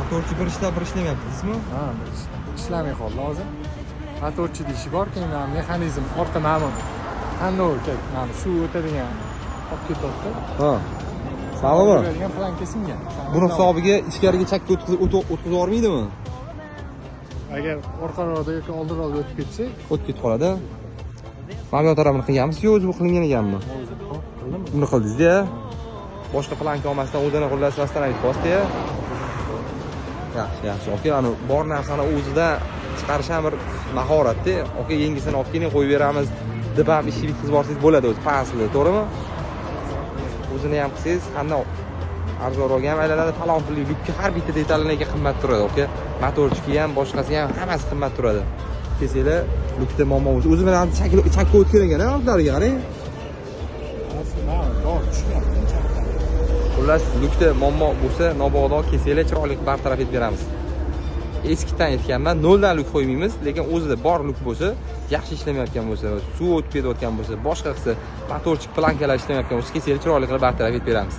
Motorchi bir ishlab, bir ishlamayapti, deysizmi? Ha, bir ishlamay qoldi hozir. Motorchida ishi bor, keyin mana mexanizm orqa mana bu qanday, mana suv o'tadigan olib ketyapti. Ha. Sababmi? Yuradigan planka singan. Buni hisobiga ichkariga chakka o'tkazib yubormaydimi? Agar orqaroqda yoki oldinroqda o'tib ketsa, O'tib ketib qoladi. Mana bu tarafini qilganmisiz yo o'zi bu qilingan ekanmi? O'zi qildim. Buni qildingiz-da. Boshqa planka olmasdan o'zini xullas восстановить qilyapsiz-da. Yaxshi, yaxshi. Aka, ani bor narsani o'zida chiqarish ham bir mahoratda. Aka, yangisini olib keling, qo'yib beramiz deb ham ishni bitkazib yuborsangiz bo'ladi o'zi faslida, to'g'rimi? O'zini ham qilsangiz, qanday arzonroq ham aylanadi. Falon pullik lyukka har bitta detaliniga qimmat turadi, aka. Motorchiki ham, boshqasi ham hammasi qimmat turadi. Kelsanglar, lyukda muammo bo'lsa, o'zi bilan chakka o'tgan ekan, oldilariga qarang. Mana dor tushyapti chapdan. Xullas, lyukda muammo bo'lsa, mabodo kelsanglar, chiroyli qilib bartaraf etib beramiz. Eskidan aytganman, noldan lyuk qo'ymaymiz, lekin o'zida bor lyuk bo'lsa, yaxshi ishlamayotgan bo'lsa, suv o'tib ketayotgan bo'lsa, boshqa qilsa, motorchik plankalar ishlamayotgan bo'lsa, kelsanglar, chiroyli qilib bartaraf etib beramiz.